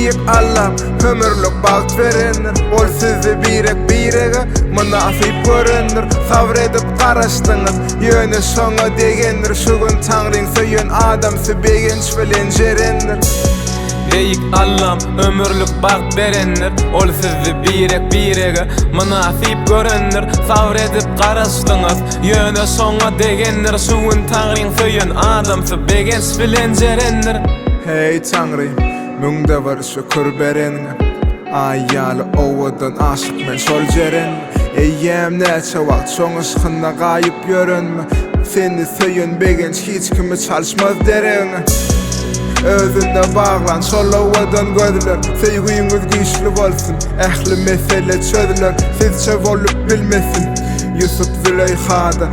Beýik Allam ömürlik bagt berendir, Ol sizi birek-birege mynasyp görendir. Sabyr edip garaşdyňyz, ýöne şoňa degendir, Şu gün Taňryň söýen adamsy begenç bilen jerendir. Beýik Allam ömürlik bagt berendir, Ol sizi birek-birege mynasyp görendir. Sabyr edip garaşdyňyz, ýöne şoňa degendir, Şu gün Taňryň söýen adamsy begenç bilen jerendir. Heý Taňrym, müňde bir şükür bereniňe, Aý ýaly owadan aşyk men şol jerenime. Eýýäm näçe wagt şoň yşkynda gaýyp ýörenime, Seni söýen begenç hiç kimi çalyşmaz deregiňe. Özüne baglan şol owadan gözler, Söýgüňiz güýçli bolsun, ähli mesele çözüler, Sizçe bolup bilmesin Ýusup Züleýhada,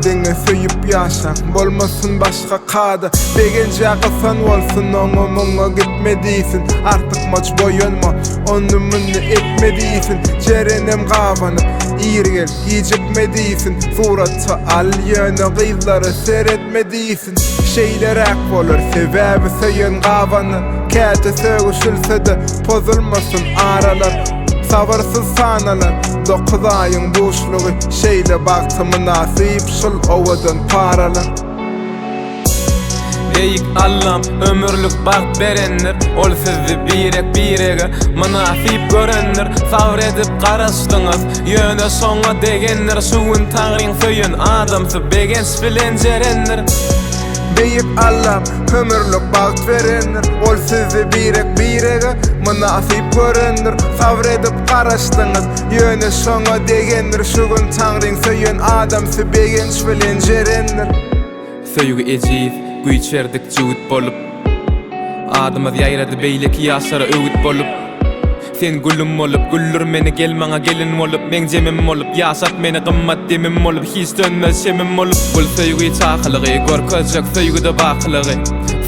Diňe söýüp ýaşaň, bolmasyn başga kada. Begenje gysan bolsun, oňa muňa gitme diýsin, Artykmaç boýanma, ony-muny etme diýsin, Jerenem gabanyp, ir gel, gijikme diýsin, Surata al, ýöne gyzlara seretme diýsin. Şeýleräk bolar, sebäbi söýen gabanar, Käte sögüşilse-de, pozulmasyn aralar. Sabyrsyz sanalar, dokuz aýyň buşlugy, Şeýle bagta mynasyp şul owadan paralar. Beýik Allam ömürlik bagt berendir, Ol sizi birek-birege mynasyp görendir. Sabyr edip garaşdyňyz, ýöne şoňa degendir, Şu gün Taňryň söýen adamsy begenç bilen jerendir. Beýik Allam ömürlik bagt berendir, Ol sizi birek-birege mynasyp görendir. Sabyr edip garaşdyňyz, ýöne şoňa degendir, Şu gün Taňryň söýen adamsy begenç bilen jerendir. Söýgi ejiz, güýç berdik jübüt bolup. Adymyz ýaýrady beýleki ýaşlara öwüt bolup. Sen gülüm bolup, güldür meni gel maňa gelin bolup, meň jemim bolup, ýaşat meni gymmat demim bolup, hiç sönmez şemim bolup. Gül söýgi çakylygy, görkezjek söýgüde bakylygy.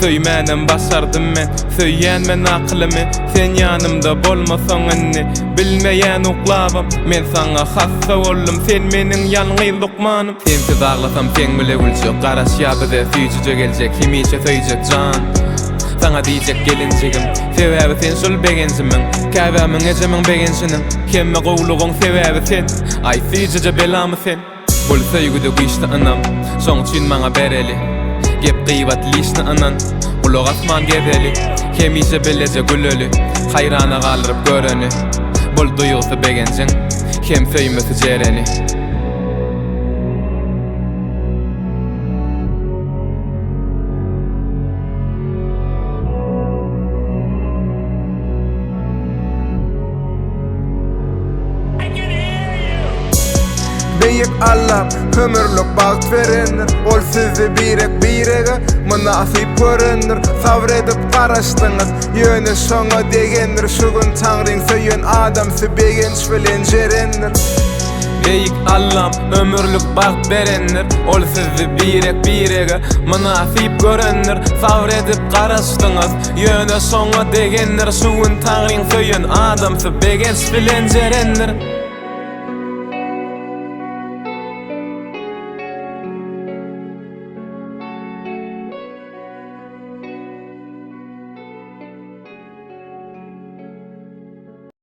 Söýmänem başardym men, söýýän men akylymy, sen ýanymda bolmasaň indi, bilmeýän uklabam. Men saňa hassa boldum, sen meniň ýalňyz lukmanym. Sensiz aglasam seň bile güljek Garaşýa bize süýjüje geljek Hemişe söýjek jan Saňa diýjek gelinjigim Sebäbi sen şul begenjimiň Käbämiň ejemiň begenjiniň Hemme gowlugyň sebäbi sen Aý süýjüje belamy sen Bul söýgüde güýçli ynam Şoň üçin maňa bereli Gep gybat lişni ynan Gulak asman gezeli Hemişe bileje güleli Haýrana galdyryp göreni Bul duýgusy begenjiň Hem söýmesi jereni. Beýik Allam ömürlik bagt berendir, Ol sizi birek-birege mynasyp görendir. Sabyr edip garaşdyňyz, ýöne şoňa degendir, Şu gün Taňryň söýen adamsy begenç bilen jerendir. Beýik Allam ömürlik bagt berendir, Ol sizi birek-birege mynasyp görendir. Sabyr edip garaşdyňyz, ýöne şoňa degendir, Şu gün Taňryň söýen adamsy begenç bilen jerendir.